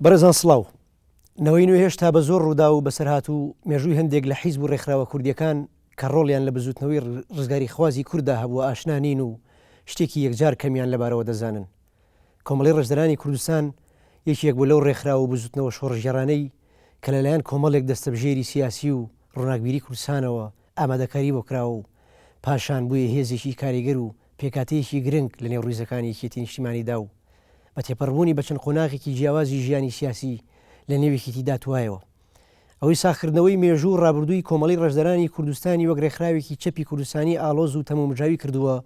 بەڕێزان سڵاو. نەوەی نوێ هێشتا بە زۆر ڕووداو و بەسەرهات و مێژووی هەندێک لە حیزب و ڕێکخراوە کوردییەکان کە ڕۆڵیان لە بزووتنەوەی ڕزگاریخوازی کورددا هەبووە ئاشنا نین و شتێکی یەکجار کەمیان لەبارەوە دەزانن. کۆمەڵەی ڕەنجدەرانی کوردستان یەکێک بوو لەو ڕێکخراو و بزووتنەوە شۆڕشگێڕانەی کە لەلایەن کۆمەڵێک دەستەبژێری سیاسی و ڕووناکبیری کوردستانەوە ئامادەکاری بۆ کراوە و پاشان بوویە هێزێکی کاریگەر و پێکهاتەیەکی گرنگ لەنێو ڕیزەکانی یەکێتی نیشتیمانیدا و بە تێپەڕبوونی بە چەند قۆناغێکی جیاوازی ژیانی سیاسی لەنێو یەکێتیدا توایەوە. ئەوەی ساغکردنەوەی مێژوو و ڕابردووی کۆمەڵەی ڕەنجدەرانی کوردستانی وەک ڕێکخراوێکی چەپی کوردستانی ئاڵۆز و تەمومژاوی کردووە،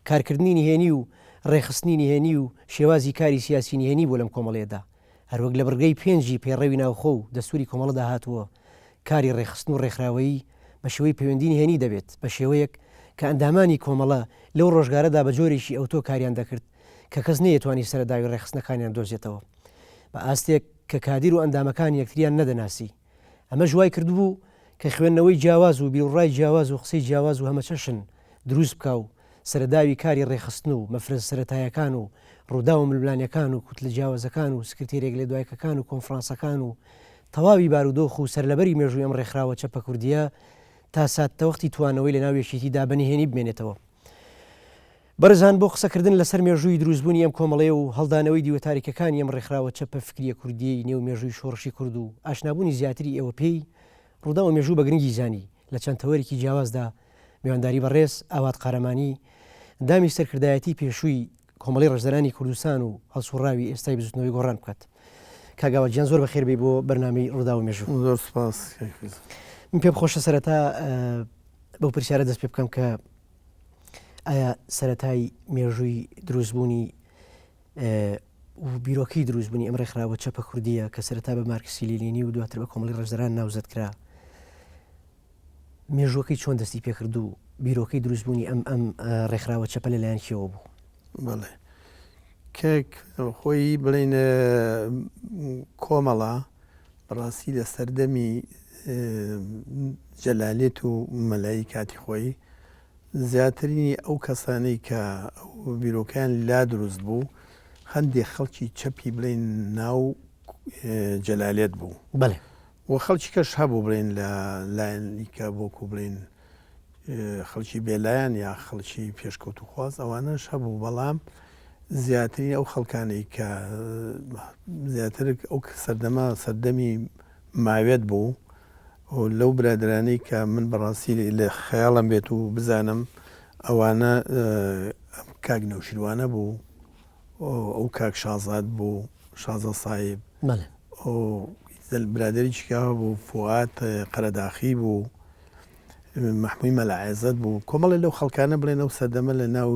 کارکردنی نهێنی و ڕێکخستنی نهێنی و شێوازی کاری سیاسی نهێنی بووە لەم کۆمەڵەیەدا. هەروەک لە بڕگەی پێنجی پەیڕەوی ناوخۆ و دەستووری کۆمەڵەدا هاتووە، کاری ڕێکخستن و ڕێکخراوەیی بە شێوەی پەیوەندی نهێنی دەبێت، بە شێوەیەک کە ئەندامانی کۆمەڵە لەو ڕۆژگارەدا بە جۆرێکی ئەوتۆ کاریان دەکرد کە کەس نەیەتوانی سەرەداوی ڕێکخستنەکانیان بدۆزێتەوە بە ئاستێک کە کادیر و ئەندامەکان یەکتریان نەدەناسی. ئەمەش وای کردبوو کە خوێندنەوەی جیاواز و بیروڕای جیاواز و قسەی جیاواز و هەمەچەشن دروست بکا و سەرەداوی کاری ڕێکخستن و مەفرەزە سەرەتایەکان و ڕووداو و ململانێکان و کوتلە جیاوازەکان و سکرتێریە لێدوایەکەکان و کۆنفرانسەکان و تەواوی بارودۆخ و سەرلەبەری مێژووی ئەم ڕێکخراوە چەپە کوردییە تا ساتەوەختی توانەوەی لەناو یەکێتیدا بە نهێنی بمێنێتەوە. بەڕێزان بۆ قسەکردن لەسەر مێژووی دروستبوونی ئەم کۆمەڵەیە و هەڵدانەوەی دیوە تاریکەکانی ئەم ڕێکخراوە چەپە فکریە کوردیەی نێو مێژووی شۆڕشی کورد و ئاشنابوونی زیاتری ئێوە پێی، ڕووداو و مێژوو بە گرنگی زانی لە چەند تەوەرێکی جیاوازدا میوانداری بەڕێز ئاوات قارەمانی ئەندامی سەرکردایەتی پێشووی کۆمەڵەی ڕەنجدەرانی کوردستان و هەڵسوڕاوی ئێستای بزوتنەوەی گۆڕان بکات. کاک ئاوات گیان زۆر بەخێر بێی بۆ بەرنامەی ڕووداو و مێژوو. زۆر سوپاس کاک فیزە. من پێم خۆشە سەرەتا بەو پرسیارە دەست پێ بکەم کە ئایا سەرەتای مێژووی دروستبوونی و بیرۆکەی دروستبوونی ئەم ڕێکخراوە چەپە کوردیە کە سەرەتا بە مارکسی لینینی و دواتر بە کۆمەڵی ڕەنجدەران ناوزەد کرا مێژووەکەی چۆن دەستی پێکرد و بیرۆکەی دروستبوونی ئەم ئەم ڕێکخراوە چەپە لەلایەن کێوە بوو؟ بەڵێ کەک خۆی بڵین کۆمەڵە بەڕاستی لە سەردەمی جەلالێت و مەلایی کاتی خۆی زیاترینی ئەو کەسانەی کە ئەو بیرۆکەیان لا دروست بوو هەندێک خەڵکی چەپی بڵێین ناو جەلالێت بوو بەڵێ و خەڵکی کەش هەبوو بڵێن لە لایەنی کە وەکو بڵێن خەڵکی بێلایەن یا خەڵکی پێشکەوتوخواز ئەوانەش هەبوو بەڵام زیاترین ئەو خەڵکانەی کە زیاتر ئەو سەردەمە سەردەمی ماوێت بوو و لەو برادەرانەی کە من بەڕاستی لە خەیاڵم بێت و بزانم ئەوانە کاک نەوشیروانە بوو ئەو کاک شازاد بوو شازە سایب برادێکی کە بوو فوات قەرەداخی بوو مەحمووی مەلا عێزەت بوو کۆمەڵێ لەو خەڵکانە بڵێن ئەو سەردەمە لە ناو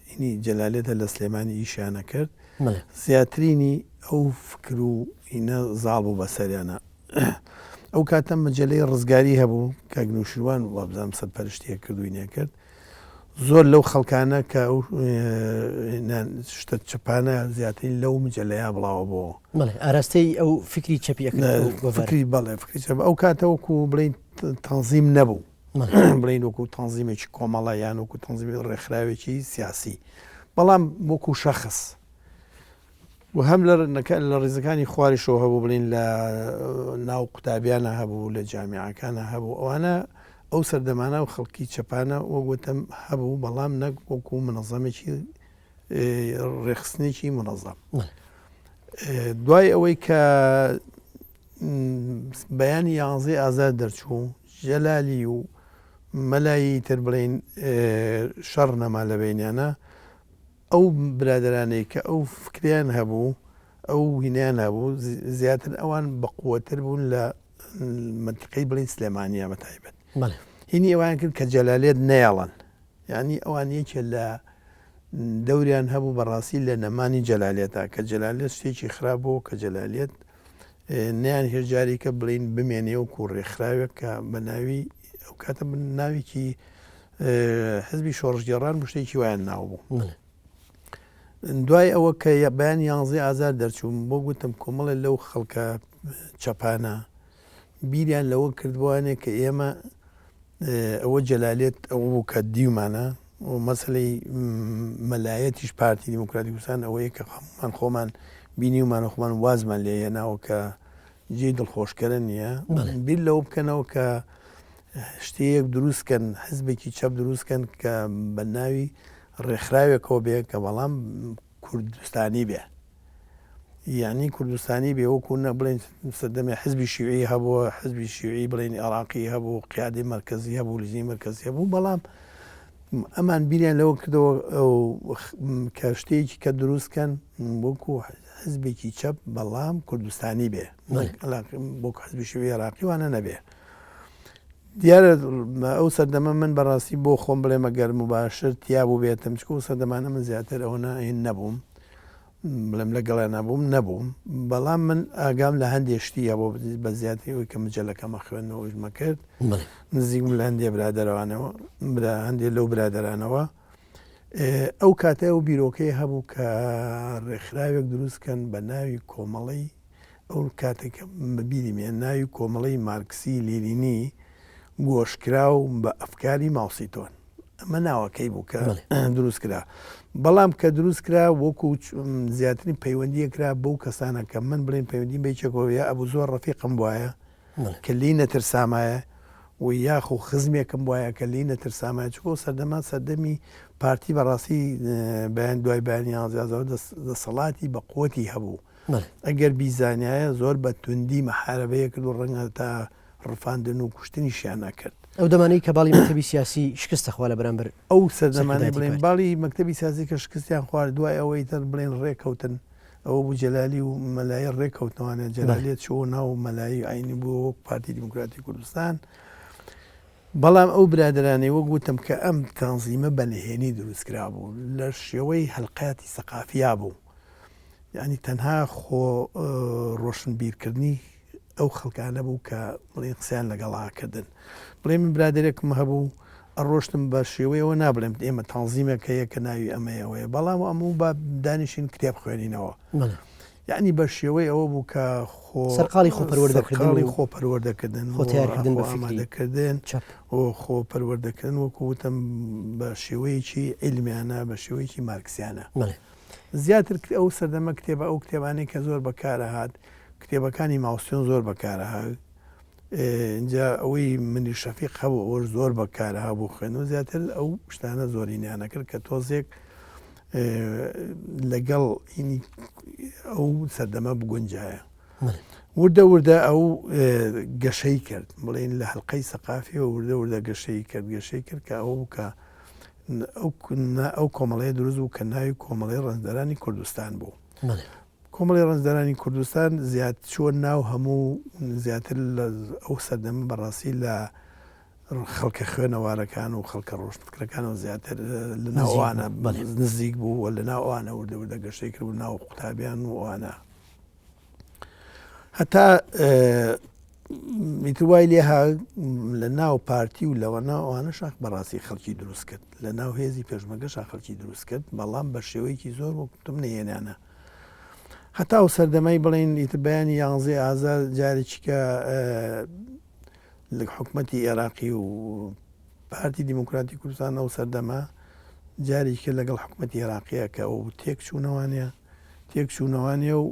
ئینی جەلالێتە لە سلێمانی ئیشیانە کرد زیاترینی ئەو فکر و ئینە زاڵ بوو بەسەریانە ئەو کاتە مەجەلەی ڕزگاری هەبوو کاک نوشیروان وابزانم سەرپەرشتیە کردووی نەکرد زۆر لەو خەڵکانە کە ئەو شتە چەپانە زیاترین لەو مجلەیە بڵاوە بۆ ئاراستەی ئەو فکری چەپی فکری بەڵێ فکری چەپ ئەو کاتە وەکو بڵین تەنزیم نەبوو بڵین وەکو تەنزیمێکی کۆمەڵە یان وەکو تەنزیمی ڕێکخراوێکی سیاسی بەڵام وەکو شەخص و هەم لە لە ڕیزەکانی خواریشەوە هەبوو بڵین لە ناو قوتابیانە هەبوو لە جامیعەکانە هەبوو ئەوانە ئەو سەردەمانە و خەڵکی چەپانە وەک وتم هەبوو بەڵام نەک وەکو منەزەمێکی ڕێخستنێکی منەزەم دوای ئەوەی کە بەیانی یانزەی ئازار دەرچوو جەلالی و مەلایی تر بڵین شەڕ نەما لە بینیانە ئەو برادەرانەی کە ئەو فکرەیان هەبوو، ئەو هینەیان هەبوو، زیاتر ئەوان بەقوەتر بوون لە مەنتیقەی بڵێین سلێمانییە بە تایبەت. هینی ئەوان کرد کە جەلالێت نەیەڵن. یانی ئەوان یەکێ لە دەوریان هەبوو بەڕاستی لە نەمانی جەلالێتە کە جەلالێت شتێکی خراپ بوو کە جەلالێت نیان هێش جارێکە بڵین بمێنێ وەکو ڕێکخراوێک کە بە ناوی ئەو کاتە ناوێکی حزبی شۆڕشگێڕان بوو شتێکی وایان ناو بوو. دوای ئەوە کە بەیان یانزەی ئازار دەرچووم بۆ گوتم کۆمەڵێ لەو خەڵکە چەپانە بیریان لەوە کردبووانێ کە ئێمە ئەوە جەلالێت ئەوە بوو کە دیومانە و مەسلەی مەلایەتیش پارتی دیموکراتی کوردستان ئەوەیە کە هەمومان خۆمان بینیومانە خۆمان وازمان لێ هێناوە کە جێی دڵخۆشکەرە نییە بیر لەوە بکەنەوە کە شتەیەک دروست کەن حزبێکی چەپ دروست کەن کە بە ناوی ڕێکخراوێکەوە بێ کە بەڵام کوردستانی بێ یعنی کوردستانی بێ وەکو نە بڵێن سەردەمی حزبی شیوعی هەبووە حزبی شیوعی بڵێن عێراقی هەبوو قیادی مەرکەزی هەبوو لجنەی مەرکەزی هەبوو بەڵام ئەمان بیریان لەوە کردەوە کە شتێکی کە دروست کەن وەکو حزبێکی چەپ بەڵام کوردستانی بێ بۆ حزبی شیوعی عێراقی وانە نەبێ دیارە ئەو سەردەمە من بەڕاستی بۆ خۆم بڵێم ئەگەر موباشر تیا بووبێتم چکە ئەو سەردەمانە من زیاتر ئەوە هین نەبووم بڵێم لەگەڵیان نەبووم نەبووم بەڵام من ئاگام لە هەندێ شتی هەبوو بە زیاتری ئەوی کە مجەلەکەمە خوێندنەوە ئەوشمە کرد نزیکم لە هەندێ برادەرانەوە برا هەندێ لەو برادەرانەوە ئەو کاتە ئەو بیرۆکەی هەبوو کە ڕێکخراوێک دروستکەن بە ناوی کۆمەڵەی ئەو کاتێک کە بە بیری مێ ناوی کۆمەڵەی مارکسی لینینی گۆشکراو بە ئەفکاری ماوسیتۆن ئەمە ناوەکەی بوو کە دروست کرا بەڵام کە دروست کرا وەکو زیاترین پەیوەندیە کرا بەو کەسانە کە من بڵێن پەیوەندی بە یەکێکەوە یا ئەبوو زۆر ڕەفیقم وایە کە لێی نەترسامایە و یاخو خزمێکم وایە کە لێی نەترسامایە چونکە ئەو سەردەمە سەردەمی پارتی بەڕاستی بەیان دوای بەیان یانزیازەوە دەسەڵاتی بە قوتی هەبوو ئەگەر بیزانیایە زۆر بە توندی مەحارەبەیە کرد و ڕەنگە تا ڕفاندن و کوشتنیشیان نەکرد. ئەو دەمانەی کە باڵی مەکتەبی سیاسی شکست دەخوا لە بەرامبەر ئەو سەردەمانەی بڵێن باڵی مەکتەبی سیاسی کە شکستیان خوارد دوای ئەوەی تر بڵێن ڕێکەوتن ئەوە بوو جەلالی و مەلایی ڕێکەوتنەوانە جەلالیە چووە ناو مەلایی ئاینی بووە وەک پارتی دیموکراتی کوردستان بەڵام ئەو برادەرانەی وەک وتم کە ئەم تەنزیمە بە نهێنی دروست کرابوو لە شێوەی هەلقاتی سەقافیا بوو یعنی تەنها خۆ ڕۆشنبیرکردنی ئەو خەڵکانە بوو کە بڵێن قسەیان لەگەڵا کردن بڵێ من برادێکم هەبوو ئەڕۆشتم بە شێوەیەوە نابڵێم ئێمە تەنزیمێک هەیە کە ناوی ئەمەیەوەیە بەڵام ئەمە با دانیشین کتێب خوێنینەوە یعنی بە شێوەی ئەوە بوو کە خۆ سەرقاڵی خۆ پەروەردەکردنی خۆ پەروەردەکردن خۆ تیارکردن بە ئامادەکردن و خۆ پەروەردەکردن وەکو وتم بە شێوەیەکی عیلمیانە بە شێوەیەکی مارکسیانە زیاتر ئەو سەردەمە کتێبە ئەو کتێبانەی کە زۆر بەکارەهات کتێبەکانی ماوسیۆن زۆر بەکارەهات اینجا ئەوەی منی شەفیق هەبوو ئەوەش زۆر بەکارە هەبوو خوێندنەوە زیاتر ئەو شتانە زۆرینیانە کرد کە تۆزێک لەگەڵ ئەو سەردەمە بگونجایە وردە وردە ئەو گەشەی کرد بڵین لە هەلقەی سەقافیەوە وردە وردە گەشەی کرد گەشەی کرد کە ئەو کە ئەو کۆمەڵەیە دروست بوو کە ناوی کۆمەڵی ڕەنجدەرانی کوردستان بوو. کۆمەڵی ڕەنجدەرانی کوردستان زیاد چووە ناو هەموو زیاتر لە ئەو سەردەمە بەڕاستی لە خەڵکە خوێنەوارەکان و خەڵکە ڕۆشنفکرەکانەوە زیاتر لە ناوانە نزیک بوو و لە ناو ئەوانە وردە وردە گەشەی کرد و ناو قوتابیان و ئەوانە هەتا ئیتر وای لێ ها لە ناو پارتی و لەوە ناو ئەوانە شاخ بەڕاستی خەڵکی دروست کرد لە ناو هێزی پێشمەگە شا خەڵکی دروست کرد بەڵام بە شێوەیەکی زۆر وەکوتم نهێنانە هەتا و سەردەمای بڵین ئیتر بەیانی یانزەی ئازار جارێکی کە لە حکومەتی عێراقی و پارتی دیموکراتی کوردستان ئەو سەردەمە جارێکە لەگەڵ حکومەتی عێراقیە کە ئەو تێک چوونەوانە تێک چوونەوانە و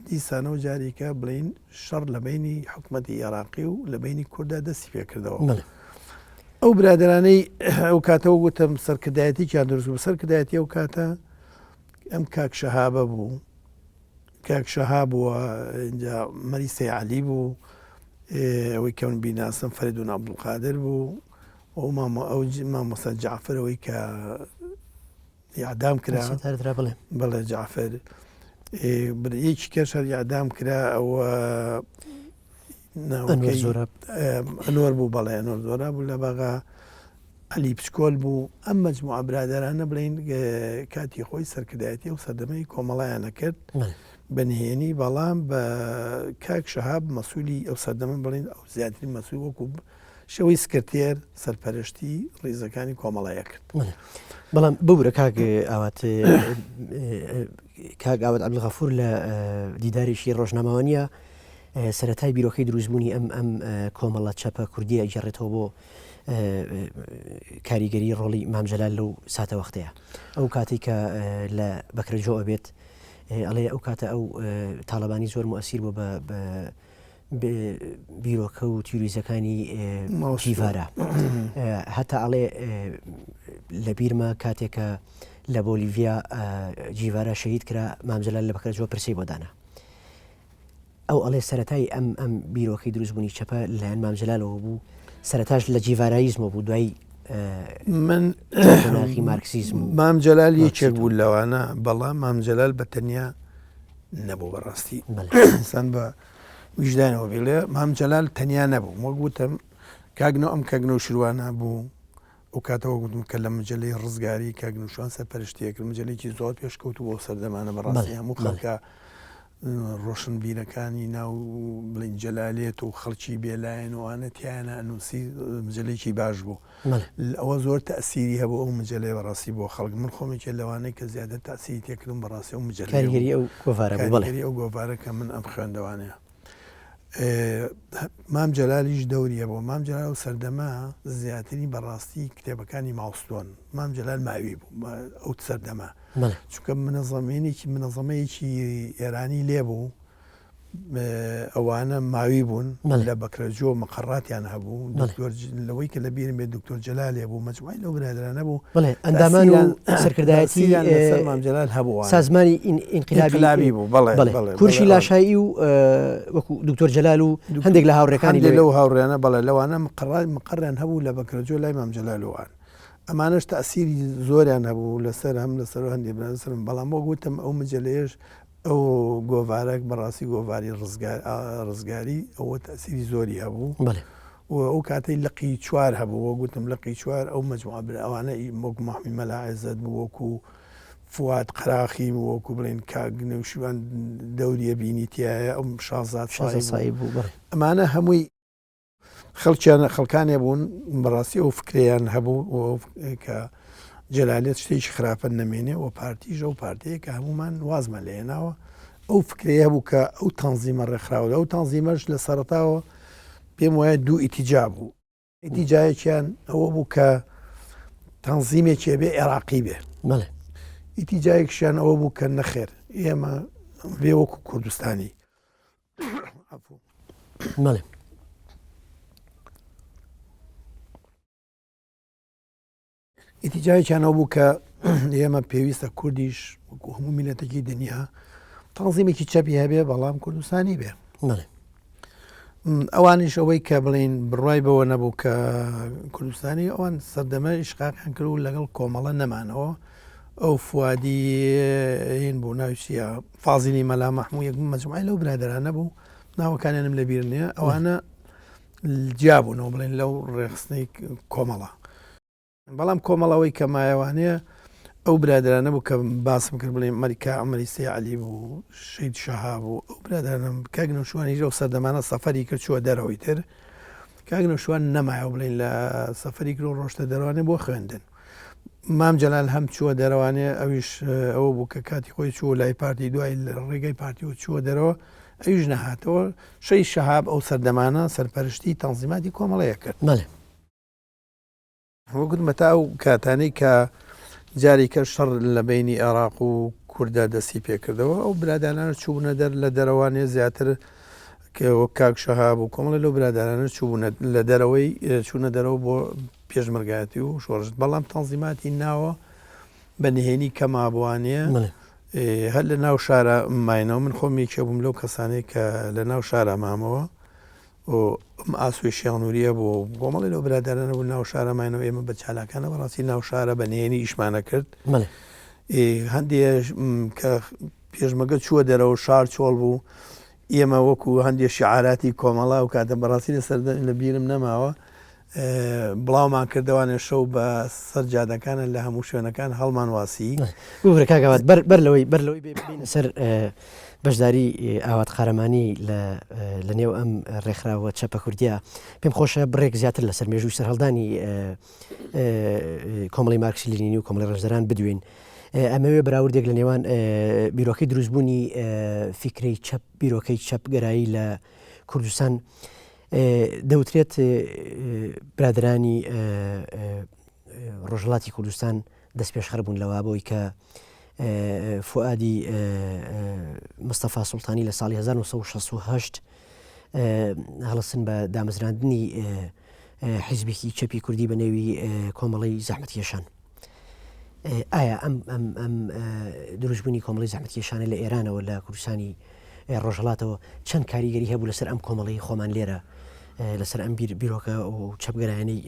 دیسانەوە جارێکە بڵین شەڕ لە بینی حکومەتی عێراقی و لە بینی کووردا دەستی پێکردەوە ئەو برادرانەی ئەو کاتەوە گوتم سەرکردایەتیکیان دروست بوو سەرکردایەتی ئەو کاتە ئەم کاک شەهابە بوو کاک شەهاب و ئینجا مەری سەی عەلی بوو ئەوەی کە من بیناسم فەریدون عەبدولقادر بوو ئەو مامە ئەو مامۆستا جەعفەر ئەوەی کە یعدام کرا بڵێ بەڵێ جەعفەر یەکی کەش هەر یعدام کرا ئەوە ئەنوەر بوو بەڵێ ئەنوەر زۆرا بوو لە بەغا عەلی پچکۆل بوو ئەم مەجموعە برادەرانە بڵێین کاتی خۆی سەرکردایەتی ئەو سەردەمەی کۆمەڵیانە کرد بە نهێنی بەڵام بە کاک شەهاب مەسوولی ئەو سەردەمە بڵین ئەو زیاتری مەسوول وەکو شێوەی سکرتێر سەرپەرشتی ڕیزەکانی کۆمەڵەیە کرد. بەڵام ببورە کاک ئاوات کاک ئاوات عەبدولغەفور لە دیدارێکی ڕۆژنامەوانیە سەرەتای بیرۆکەی دروستبوونی ئەم ئەم کۆمەڵە چەپە کوردیە ئەگەڕێتەوە بۆ کاریگەری ڕۆڵی مام جەلال لەو ساتەوەختەیە ئەو کاتێک کە لە بەکرەجۆ ئەبێت. ئەڵێ ئەو کاتە ئەو تاڵەبانی زۆر موئەسیر بووە بە بیرۆکە و تیوریزەکانی جیڤارا. هەتا ئەڵێ لە بیرمە کاتێکە لە بۆلیڤیا جیڤارا شەهید کرا مام جەلال لە بەکرەجۆ پرسەی بۆ دانا. ئەو ئەڵێ سەرەتای ئەم ئەم بیرۆکەی دروستبوونی چەپە لەلایەن مام جەلالەوە بوو، سەرەتاش لە جیڤاراییزمەوە بوو دوای من قۆناغی مارکسیزم و مام جەلال یەکێک بوو لەوانە بەڵام مام جەلال بە تەنیا نەبوو بەڕاستی ئینسان بە ویژدانەوە بڵێ مام جەلال تەنیا نەبوو وەک وتم کاک نەو ئەم کاک نەوشیروانە بوو ئەو کاتە وەک وتم کە لە مجلەی ڕزگاری کاک نوشوان سەرپەرشتیە کرد مجلەیەکی زۆر پێشکەوتوو بۆ سەردەمانە بەڕاستی هەموو خەڵکە ڕۆشنبیرەکانی ناو بڵین جەلالێت و خەڵکی بێلایەن و ئەوانە تیایانە ئەنووسی مجلەیەکی باش بوو ئەوە زۆر تەسیری هەبوو ئەو مجلەیە بەڕاستی بۆ خەڵک من خۆمێکێ لەوانەی کە زیاتر تەسیری تێکردم بەڕاستی ئەو مجلەیە کاریگەری ئەو گۆڤارە بوو بەڵێ کاریگەری ئەو گۆڤارە کە من ئەم خوێندەوانەیە مام جەلالیش دەوری هەبوو مام جەلال ئەو سەردەمە زیاتری بەڕاستی کتێبەکانی ماوستۆن مام جەلال ماوی بوو ئەو سەردەمە چونکە منەزەمینێکی منەزەمەیەکی ئێرانی لێ بوو ئەوانە ماوی بوون لە بەکرەجۆ مقەڕاتیان هەبوو دکتۆر لەوەی کە لە بیرم بێت دکتۆر جەلالێ بوو مەجموعەی لەو برادەرانە بوو بڵێ ئەندامان و سەرکردایەتی لەسەر مام جەلال هەبوو سازمانی ئینقلابی بوو بەڵێ بەڵێ کورشی لاشایی و وەکو دکتۆر جەلال و هەندێک لە هاوڕێکانی لەو هاوڕێیانە بەڵێ لەوانە مقەڕات مقەڕیان هەبوو لە بەکرەجۆ لای مام جەلال وان ئەمانەش تەئسیری زۆریان هەبوو لەسەر هەم لەسەر هەندێ لەسەرم بەڵام وەک وتم ئەو مجەلەیەش ئەو گۆڤارە بەڕاستی گۆڤاری ڕزگار ڕزگاری ئەوە تەئسیری زۆری هەبوو بەڵێ. و ئەو کاتەی لقی چوار هەبوو وەک گوتم لقی چوار ئەو مەجموعە برا ئەوانە وەک مەحمی مەلا عێزەت بوو وەکو فواد قەراخی بوو وەکو بڵێن کاک نەوشیروان دەوریە بینی تایە ئەو شازاد شازاد سایی بوو بەڵێ. ئەمانە هەمووی خەڵکیان خەڵکانێ بوون بەڕاستی ئەو فکرەیان هەبوو کە جەلالێت شتێکی خراپە نەمێنێ و پارتیش ئەو پارتەیە کە هەمومان وازمان لێ هێناوە ئەو فکرەیە هەبوو کە ئەو تەنزیمە ڕێکخراوە ئەو تەنزیمەش لە سەرەتاوە پێم وایە دوو ئیتیجا بوو ئیتیجایەکیان ئەوە بوو کە تەنزیمێکی بێ عێراقی بێ بەڵێ ئیتیجایەکشیان ئەوە بوو کە نەخێر ئێمە بێ وەکو کوردستانی بەڵێ. ئیتیجاهێکیان ئەوە بوو کە ئێمە پێویستە کوردیش وەکو هەموو میلەتێکی دنیا تەنزیمێکی چەپی هەبێ بەڵام کوردستانی بێ ئەوانیش ئەوەی کە بڵین بڕای بەوە نەبوو کە کوردستانی ئەوان سەردەمە ئیشقاقیان کرد و لەگەڵ کۆمەڵە نەمانەوە ئەو فوادی هین بوو ناوی چییە فازیلی مەلا مەحموو یەک مەجموعەی لەو برادەرانە بوو ناوەکانیانم لەبیر نییە ئەوانە جیا بوونەوە بڵێن لەو ڕێخستنەی کۆمەڵە بەڵام کۆمەڵەوەی کە مایەوانەیە ئەو برادرانە بوو کە باسم کرد بڵێ مەریکا ئەمەری سێ علی بوو شەید شەها بوو ئەو برادرانم کاک نەوشوانیش ئەو سەردەمانە سەفەری کرد چووە دەرەوەی تر کاک نەوشوان نەمایەوە بڵێن لە سەفەری کرد و ڕۆشتە دەروانێ بۆ خوێندن مام جەلال هەم چووە دەرەوانێ ئەویش ئەوە بوو کە کاتی خۆی چووە لای پارتی دوای لە ڕێگەی پارتیەوە چووە دەرەوە ئەویش نەهاتەوە شەی شەهاب ئەو سەردەمانە سەرپەرشتی تەنزیماتی کۆمەڵەیە کرد. بەڵێ. وەک گوتم هەتا ئەو کاتانەی کە جارێکە شەڕ لە بەینی عێراق و کورددا دەستی پێکردەوە ئەو برادانانە چووبوونە دەر لە دەرەوانێ زیاتر کە وەک کاک شەهاب و کۆمەڵە لەو برادارانە چووبوونە لە دەرەوەی چوونە دەرەوە بۆ پێشمەرگایەتی و شۆڕش بەڵام تەنزیماتی ناوە بە نهێنی کە مابوانە هەر لە ناو شارە ماینەوە من خۆم یەکێ بووم لەو کەسانەی کە لە ناو شارە مامەوە و ئەم ئاسۆی شێخنووریە بۆ کۆمەڵی لەو برادرانە بوو ناو شارە ماینەوە ئێمە بە چالاکانە بەڕاستی ناو شارە بە نهێنی ئیشمانە کرد هەندێ کە پێشمەگە چووە دەرەوە شار چۆڵ بوو ئێمە وەکو هەندێ شیعاراتی کۆمەڵە ئەو کاتە بەڕاستی لە سەردە لە بیرم نەماوە بڵاومان کردەوانێ شەو بە سەر جادەکانە لە هەموو شوێنەکان هەڵمان واسی. ببورە کاک ئاوات بەر بەر لەوەی بەر لەوەی بێینە سەر بەشداری ئاوات قارەمانی لە لە نێو ئەم ڕێکخراوە چەپە کوردیە پێم خۆشە بڕێک زیاتر لەسەر مێژووی سەرهەڵدانی کۆمەڵی مارکسی لینینی و کۆمەڵی ڕەنجدەران بدوێین. ئەمەوێ بەراوردێک لە نێوان بیرۆکەی دروستبوونی فیکرەی چەپ، بیرۆکەی چەپگەرایی لە کوردستان دەوترێت برادەرانی ڕۆژهەڵاتی کوردستان دەستپێشخەر بوون لەوە بۆی کە. فوئادی مستەفا سوڵتانی لە ساڵی 1968 هەڵسن بە دامەزراندنی حیزبێکی چەپی کوردی بە نێوی کۆمەڵەی زەحمەتکێشان. ئایا ئەم ئەم ئەم دروستبوونی کۆمەڵی زەحمەتکێشانە لە ئێرانەوە لە کوردستانی ڕۆژهەڵاتەوە چەند کاریگەری هەبوو لەسەر ئەم کۆمەڵی خۆمان لێرە لەسەر ئەم بیر بیرۆکە و چەپگەرایانەی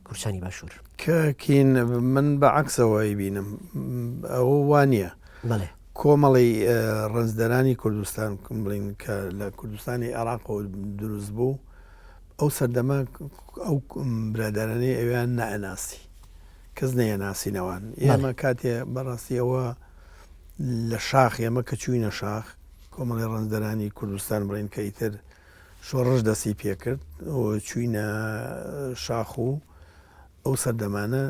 کوردستانی باشوور؟ کاکین من بە عەکسەوە ئەیبینم ئەوە وا نییە. بەڵێ. کۆمەڵی ڕەنجدەرانی کوردستان بڵین کە لە کوردستانی عێراقەوە دروست بوو ئەو سەردەمە ئەو برادەرانەی ئەویان نەئەناسی کەس نەیەناسینەوان ئێمە کاتێ بەڕاستی ئەوە لە شاخ ئێمە کە چوینە شاخ کۆمەڵی ڕەنجدەرانی کوردستان بڵین کە ئیتر شۆڕش دەستی پێکرد و چوینە شاخ و ئەو سەردەمانە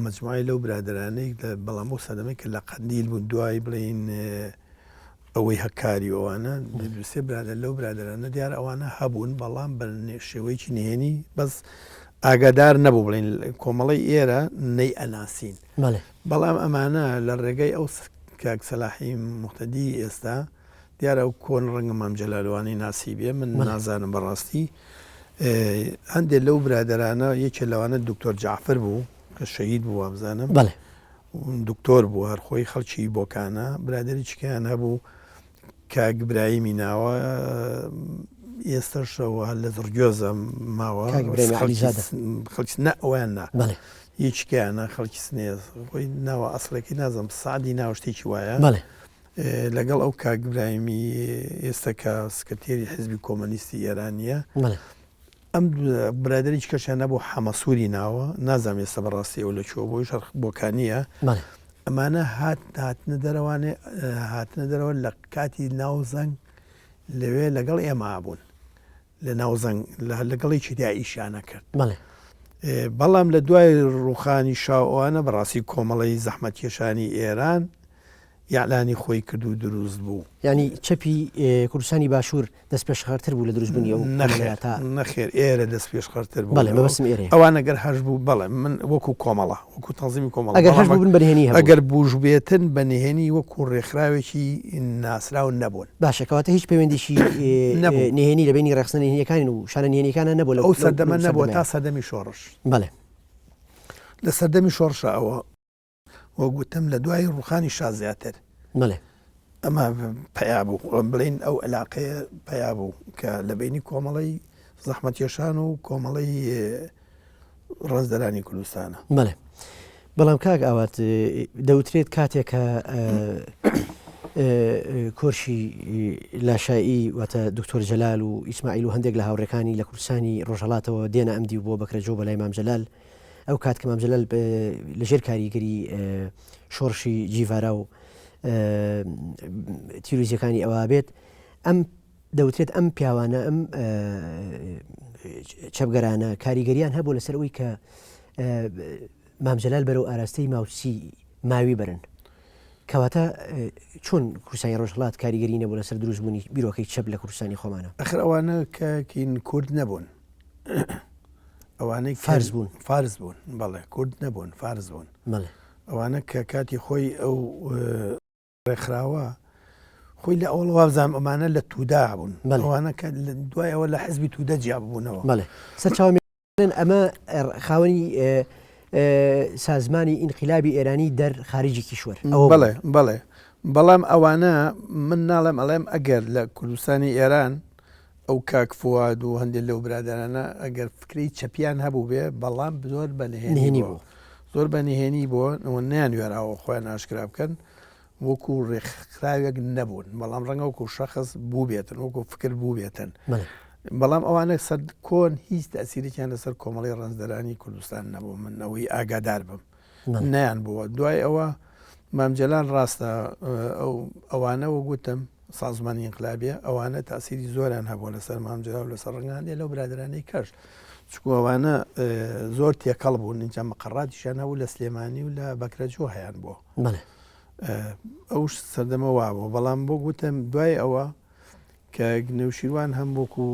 مجموعی لەو برادرانەی بەڵام ئەو سەردەمەی کە لە قەندیل بوون دوای بڵین ئەوەی هەکاری ئەوانە سێ برادەر لەو برادەرانە دیار ئەوانە هەبوون بەڵام بە شێوەیەکی نهێنی بەس ئاگادار نەبوو بڵین کۆمەڵی ئێرە نەی ئەناسین بەڵام ئەمانە لە ڕێگەی ئەو کاک سەلاحی موهتەدی ئێستا دیارە ئەو کۆن ڕەنگە مام جەلالوانی ناسیبێ من نازانم بەڕاستی هەندێک لەو برادەرانە یەکێ لەوانە دکتۆر جعفر بوو کە شەهید بوو وابزانم بەڵێ دکتۆر بوو هەر خۆی خەڵکی بۆکانە برادری چکیان هەبوو کاک برایمی ناوە ئێستەشەوە لە زڕگوێزە ماوە خەڵکی نە ئەویان نا یەکیان خەڵکی سنێ خۆی ناوە ئەسڵەکەی نازم سعدی ناو شتێکی وایە لەگەڵ ئەو کاک برایمی ئێستا کە سکرتێری حزبی کۆمەنیستی ئێرانیە ئەم برادەرێکی کەشیان نەبوو حەمەسووری ناوە نازانم ئێستا بەڕاستی ئەو لە کوێ بۆی شەرق بۆکانییە ئەمانە هات هاتنە دەرەوانێ هاتنە دەرەوە لە کاتی ناوزەنگ لەوێ لەگەڵ ئێمە بوون لە ناوزەنگ لەگەڵێکی دا ئیشیانە کرد بەڵام لە دوای ڕوخانی شاوانە بەڕاستی کۆمەڵی زەحمەتکێشانی ئێران ئیعلانی خۆی کرد و دروست بوو. یانی چەپی کوردستانی باشوور دەستپێشخەرتر بوو لە دروستبوونی ئەو نەخێر تا نەخێر ئێرە دەستپێشخەرتر بوو. بەڵێ مەبەستم ئێرەیە. ئەوان ئەگەر هەش بوو بەڵێ من وەکوو کۆمەڵە وەکوو تەنزیمی کۆمەڵە ئەگەر هەش بووبن بە نهێنی هەبوون. ئەگەر بووشبێتن بە نهێنی وەکوو ڕێکخراوێکی ناسراو نەبوون. باشە کەواتە هیچ پەیوەندیی نهێنی لە بەینی ڕێکخستنە نهێنییەکان و شانە نهێنییەکانا نەبووە لەو سەردەمە نەبووە تا سەردەمی شۆڕش. بەڵێ. لە سەردەمی شۆڕشا ئەوە. وەک وتم لە دوای ڕوخانی شا زیاتر بەڵێ ئەمە پەیا بوو بڵین ئەو علاقەیە پەیا بوو کە لە بینی کۆمەڵی زەحمەتکێشان و کۆمەڵی ڕزدەرانی کوردستانە بەڵێ بەڵام کاک ئاوات دەوترێت کاتێک کە کۆرشی لاشایی واتە دکتۆر جەلال و ئیسماعیل و هەندێک لە هاوڕێکانی لە کوردستانی ڕۆژهڵاتەوە دێنە ئەم دیو بۆ بەکرەجۆ بەلای مام جەلال ئەو کات کە مام جەلال لەژێر کاریگەری شۆڕشی جیڤارا و تیروزیەکانی ئەوە بێت ئەم دەوترێت ئەم پیاوانە ئەم چەپگەرانە کاریگەریان هەبوو لەسەر ئەوی کە مام جەلال بەرەو ئاراستەی ماوچی ماوی برن کەواتە چۆن کوردستانی ڕۆژهەڵات کاریگەری نەبوو لەسەر دروستبوونی بیرۆکەی چەپ لە کوردستانی خۆمانە؟ ئەخر ئەوانە کاکین کورد نەبوون ئەوانەی فارس بوون فارس بوون بەڵێ کورد نەبوون فارس بوون بەڵێ ئەوانە کە کاتی خۆی ئەو ڕێکخراوە خۆی لە ئەوڵ وابزانام ئەمانە لە توودا بوون ئەوانە کە دوای ئەوە لە حزبی توودە جیا بوونەوە بەڵێ سەرچاوە ئەمە خاوەنی سازمانی ئینقلابی ئێرانی دەر خارجی کیشوەر ئەوە بەڵێ بەڵێ بەڵام ئەوانە من ناڵێم ئەڵێم ئەگەر لە کوردستانی ئێران ئەو کاک فواد و هەندێک لەو برادەرانە ئەگەر فکرەی چەپیان هەبوو بێ بەڵام زۆر بە نهێنی بوو زۆر بە نهێنی بۆ نیان وێراوە خۆیان ئاشکرا بکەن وەکو ڕێکخراوێک نەبوون بەڵام ڕەنگە وەکو شەخس بووبێتن وەکو فکر بووبێتن بەڵام ئەوانە سەر کۆن هیچ تەسیرێکیان لەسەر کۆمەڵی ڕەنجدەرانی کوردستان نەبوو من ئەوەی ئاگادار بم نیان بووە دوای ئەوە مام جەلال ڕاستە ئەو ئەوانە وەگوتم سازمانی ئینقلابیە ئەوانە تاسیری زۆریان هەبووە لەسەر مام جەلال و لەسەر ڕەنگاندێ لەو برادرانەی کەش چکو ئەوانە زۆر تێکەڵ بوون اینجا مقەڕاتیشیان هەبوو لە سلێمانی و لە بەکرەجۆ هەیان بووە ئەو سەردەمە وابوو بەڵام بۆ گوتم دوای ئەوە کە نەوشیروان هەم وەکو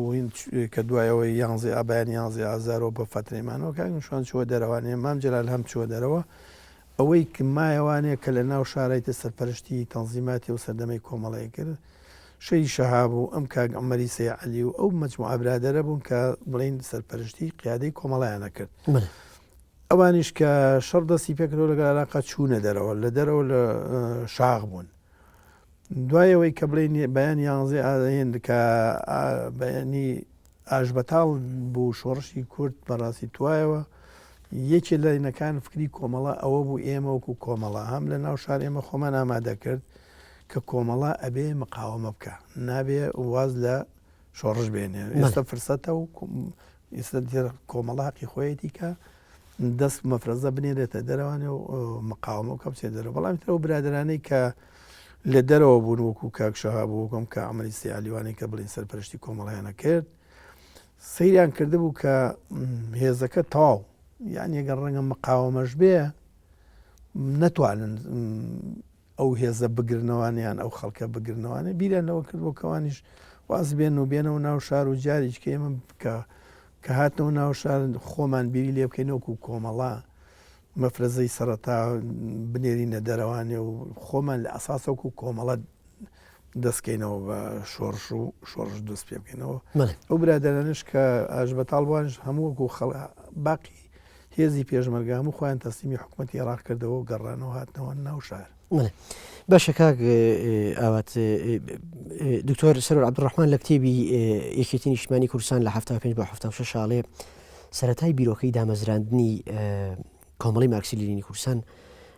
کە دوایەوە یانزی ئابیان یانزی ئازارەوە بە فەترەیمانەوە کاک نوشوان چووە دەرەوانێ مام جەلال هەم چووە دەرەوە. ئەوەی ک مایەوانێ کە لە ناو شارایتە سەرپەرشتی تەنزیماتی ئەو سەردەمەی کۆمەڵەی کرد، شەهید شەهاب و ئەم کاک عومەری سەی عەلی و ئەو مەجموعە برادەرە بوون کە بڵێین سەرپەرشتی قیادەی کۆمەڵەیان ئەکرد. ئەوانیش کە شەڕ دەستی پێکردەوە لەگەڵ عێراقا چوونە دەرەوە، لە دەرەوە لە شاخ بوون. دوای ئەوەی کە بڵێین بەیانی یانزەی ئاین کە بەیانی ئاشبەتاڵ بوو شۆڕشی کورد بەڕاستی توایەوە یەکێ لە ینەکان فکری کۆمەڵە ئەوە بوو ئێمە وەکو کۆمەڵە هەم لە ناو شار ئێمە خۆمان ئامادە کرد کە کۆمەڵە ئەبێ مقاومە بکە نابێ واز لە شۆڕش بێنێ ئێستا فرسەتە و ئێستا کۆمەڵە حەقی خۆیەتی کە دەست مەفرەزە بنێرێتە دەرەوانێ و مقاومە بکە بچێت دەرەوە بەڵام تر ئەو برادەرانەی کە لە دەرەوە بوون وەکو کاک شەهاب و وەکم کە عەمەری سیالیوانەی کە بڵین سەرپەرشتی کۆمەڵیانە کرد سەیریان کردبوو کە هێزەکە تەواو یان یەگەر ڕەنگە مقاومەش بێ نەتوانن ئەو هێزە بگرنەوانە یان ئەو خەڵکە بگرنەوانە بیریان لەوە کردبوو کە ئەوانیش واز بێن و بێنەوە ناو شار و جاریش کە ئێمە کە کە هاتنەوە ناو شار خۆمان بیری لێ بکەین وەکو کۆمەڵە مەفرەزەی سەرەتا بنێرینە دەرەوانێ و خۆمان لە ئەساس وەکو کۆمەڵە دەستکەینەوە بە شۆڕش و شۆڕش دەست پێ بکەینەوە ئەو برادەرانش کە ئاش بەتاڵ بووانش هەموو وەکو خەڵ باقی هێزی پێشمەرگە هەموو خۆیان تەسلیمی حکومەتی عێراق کردەوە و گەڕانەوە هاتنەوە ناو شار. بەڵێ باشە کاک ئاوات دکتۆر سەرۆر عەبدولڕەحمان لە کتێبی یەکێتی نیشتمانی کوردستان لە 75 بۆ 76 ئەڵێ سەرەتای بیرۆکەی دامەزراندنی کۆمەڵی مارکسی لینینی کوردستان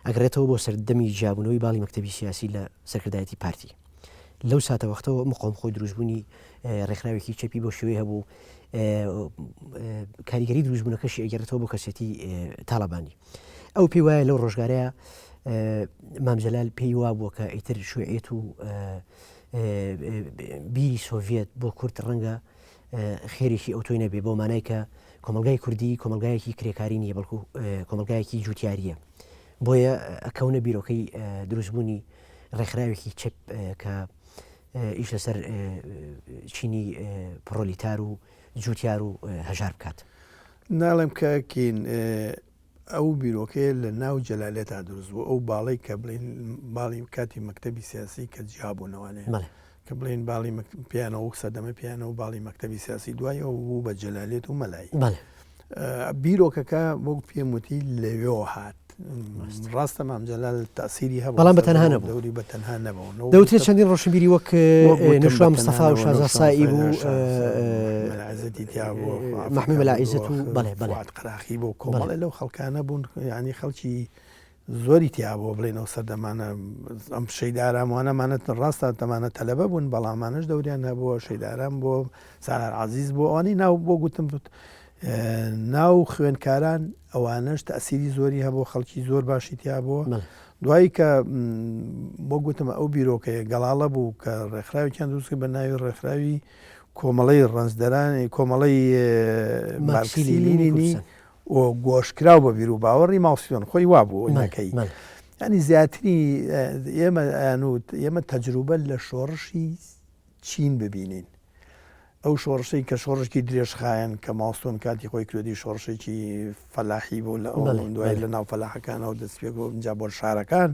ئەگەڕێتەوە بۆ سەردەمی جیابوونەوەی باڵی مەکتەبی سیاسی لە سەرکردایەتی پارتی لەو ساتەوەختەوە مقاوم خۆی دروستبوونی ڕێکخراوێکی چەپی بۆ شێوەی هەبوو کاریگەری دروستبوونەکەشی ئەگەڕێتەوە بۆ کەسێتی تاڵەبانی ئەو پێی وایە لەو ڕۆژگارەیە مام جەلال پێی وا بووە کە ئیتر شوعیەت و بیری سۆڤێت بۆ کورد ڕەنگە خێرێکی ئەوتۆی نەبێ بۆ مانای کە کۆمەلگای کوردی کۆمەلگایەکی کرێکاری نییە بەڵکو کۆمەلگایەکی جوتیاریە بۆیە ئەکەونە بیرۆکەی دروستبوونی ڕێکخراوێکی چەپ کە ئیش لەسەر چینی پڕۆلیتار و جوتیار و هەژار بکات. ناڵێم کە کین ئەو بیرۆکەیە لە ناو جەلالێتا دروست بوو ئەو باڵەی کە بڵین باڵی کاتی مەکتەبی سیاسی کە جیا بوونەوانێ کە بڵین باڵی پیانەوە وەک سەردەمە پیانەوە باڵی مەکتەبی سیاسی دوای ئەو بوو بە جەلالێت و مەلایی بیرۆکەکە وەک پێم وتی لەوێوە هات ڕاستە مام جەلال تاسیری هەبوو بەڵام بە تەنها نەبوو دەوری بە تەنها نەبوو دەوترێت چەندین ڕۆشنبیری وەک نەوشیروان مستەفا و شازا سائیب و عزەتی تیا بوو مەحموود مەلا عیزەت و بەڵێ بەڵێ قەراخی بۆ کۆمەڵێ لەو خەڵکانە بوون یعنی خەڵکی زۆری تیا بووە بڵێن ئەو سەردەمانە ئەم شەید ئارام وانە مانە ڕاستە تەمانە تەلەبە بوون بەڵام ئەمانەش دەوریان هەبووە شەید ئارام بۆ سالار عەزیز بۆ ئەوانەی ناو بۆ گوتم ناو خوێنکاران ئەوانەش تەسیری زۆری هەبوو خەڵکی زۆر باشی تیا بووە دوایی کە بۆ گوتم ئەو بیرۆکەیە گەڵاڵە بوو کە ڕێکخراوێکیان دروست کرد بە ناوی ڕێکخراوی کۆمەڵەی ڕەنجدەرانی کۆمەڵەی مارکسی لینینی و گۆشکراو بە بیروباوەڕی ماوسیۆن خۆی وابوو نەکەی ینی زیاتری ئێمە ئەیانوت ئێمە تەجروبە لە شۆڕشی چین ببینین ئەو شۆڕشەی کە شۆڕشکی درێژخایەن کە ماوسۆن کاتی خۆی کرێدی شۆڕشێکی فەلاحی بوو لە ئەو دوای لە ناو فەلاحەکانەوە دەست پێ جا بۆ شارەکان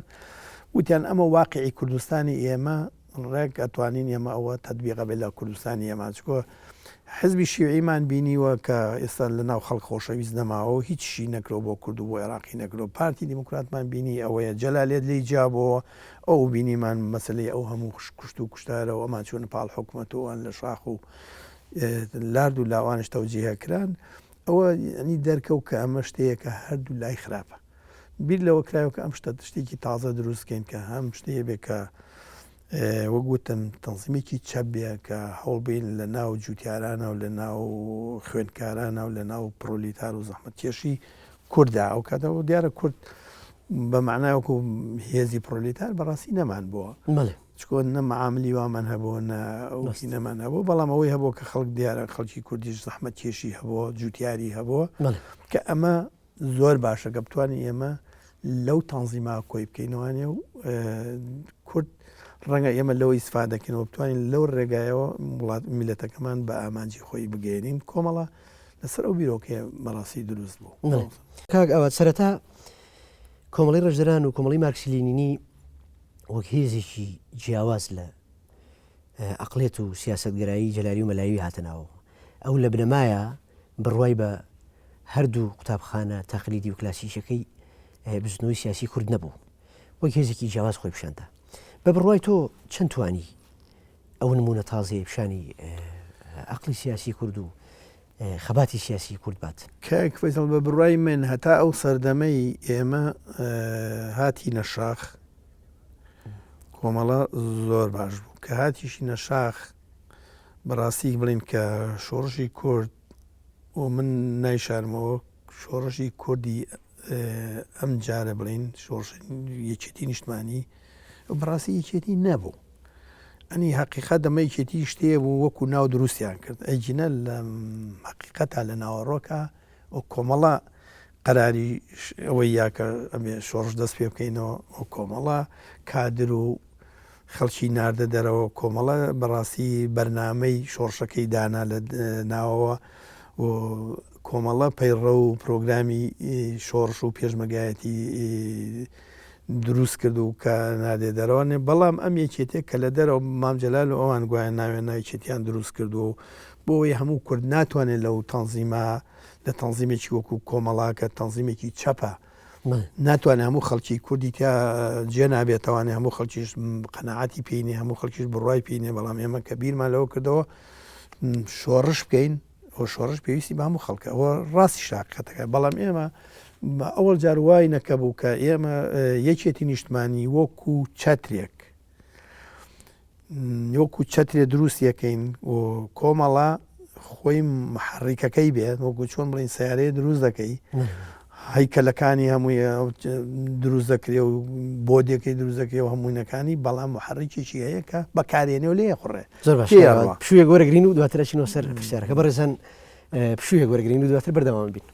وتیان ئەمە واقعی کوردستانی ئێمە ڕێک ئەتوانین ئێمە ئەوە تەتبیقە بێت لە کوردستانی ئێمە چکۆ حزبی شیوعیمان بینیوە کە ئێستا لە ناو خەڵک خۆشەویست نەماوە و هیچشی نەکرۆ بۆ کورد و بۆ عێراقی نەکرۆ پارتی دیموکراتمان بینی ئەوەیە جەلالێت لێی جیابۆوە ئەو بینیمان مەسلەی ئەو هەموو کوشت و کوشتارە و ئەمان چوونە پاڵ حکومەت و ئەوان لە شاخ و لارد و لاوانش تەوجیهە کران ئەوە ینی دەرکەوت کە ئەمە شتەیە کە هەردوو لای خراپە بیر لەوە کرایەوە کە ئەم شتە شتێکی تازە دروست کەین کە هەم شتەیە بێ کە وەک وتم تەنزیمێکی چەپ بێ کە هەوڵ بین لە ناو جوتیارانە و لە ناو خوێندکارانە و لە ناو پرۆلیتار و زەحمەتکێشی کووردا ئەو کاتەوە دیارە کورد بە معنای وەکو هێزی پرۆلیتار بەڕاستی نەمان بووە چکۆ نە معاملی وامان هەبوو نە ئەوکی نەمان هەبوو بەڵام ئەوەی هەبوو کە خەڵک دیارە خەڵکی کوردیش زەحمەت کێشی هەبووە جوتیاری هەبووە کە ئەمە زۆر باشە گە بتوانین ئێمە لەو تەنزیما کۆی بکەینەوانێ و کورد ڕەنگە ئێمە لەوە ئیسفادەکەینەوە بتوانین لەو ڕێگایەوە وڵات میلەتەکەمان بە ئامانجی خۆی بگەێنین کۆمەڵە لەسەر ئەو بیرۆکەیە بەڕاستی دروست بوو. کاک ئاوات سەرەتا. کۆمەڵی ڕەنجدەران و کۆمەڵی مارکسی لینینی وەک هێزێکی جیاواز لە عەقڵیەت و سیاسەتگەرایی جەلالی و مەلایوی هاتە ناوەوە. ئەو لە بنەمایا بڕوای بە هەردوو قوتابخانە تەقلیدی و کلاسیکیەکەی بزوتنەوەی سیاسی کورد نەبوو. وەک هێزێکی جیاواز خۆی پیشاندا. بە بڕوای تۆ چەند توانی ئەو نمونە تازەیە پیشانی عەقڵی سیاسی کورد و خەباتی سیاسی کورد بات؟ کاک فەیسەڵ بە بڕوای من هەتا ئەو سەردەمەی ئێمە هاتینە شاخ کۆمەڵە زۆر باش بوو کە هاتیشینە شاخ بەڕاستی بڵین کە شۆڕشی کورد و من نایشارمەوە شۆڕشی کوردی ئەم جارە بڵین شۆڕش یەکێتی نیشتمانی بەڕاستی یەکێتی نەبوو ئەنی هەقیقەت دەمە یەکێتی شتێ بوو وەکو ناو دروستیان کرد ئەگینە لە هەقیقەتا لە ناوەڕۆکە و کۆمەڵە قەراری ئەوەی یاکە ئەمێ شۆڕش دەست پێ بکەینەوە و کۆمەڵە کادر و خەڵکی ناردە دەرەوە کۆمەڵە بەڕاستی بەرنامەی شۆڕشەکەی دانا لە ناوەوە و کۆمەڵە پەیڕەو و پرۆگرامی شۆڕش و پێشمەگایەتی دروست کرد و کە نادێ دەرەوە نێ بەڵام ئەم یەکێتێک کە لە دەرەوە مام جەلال و ئەوان گوایە ناوێن ناویچێتیان دروست کردووە و بۆ ئەوەی هەموو کورد ناتوانێت لەو تەنزیمە لە تەنزیمێکی وەکو کۆمەڵا کە تەنزیمێکی چەپە ناتوانێت هەموو خەڵکی کوردی تیا جێ نابێتەوانێ هەموو خەڵکیش قەنەعاتی پێینی هەموو خەڵکیش بڕای پێینێ بەڵام ئێمە کە بیرمان لەوە کردەوە شۆڕش بکەین ئەو شۆڕش پێویستی بە هەموو خەڵکە ئەوە ڕاستی شاقەتەکە بەڵام ئێمە ئەوەڵ جار وای نەکە بوو کە ئێمە یەکێتی نیشتمانی وەکو چەترێک وەکو چەترێ دروست یەکەین و کۆمەڵە خۆی محەڕیکەکەی بێت وەکو چۆن بڵین سیارەیە دروست دەکەی هەیکەلەکانی هەمووی دروست دەکرێ و بۆدێکەی دروست دەکرێ و هەمووینەکانی بەڵام محەڕیکێکی هەیە کە بەکارێنێ و لێ خوڕێ زۆر باش پشوویەک وەرەگرین و دواتر ئەچینەوە سەر پرسیارەکە بەڕێزان پشوویەک وەرەگرین و دواتر بەردەوام بین.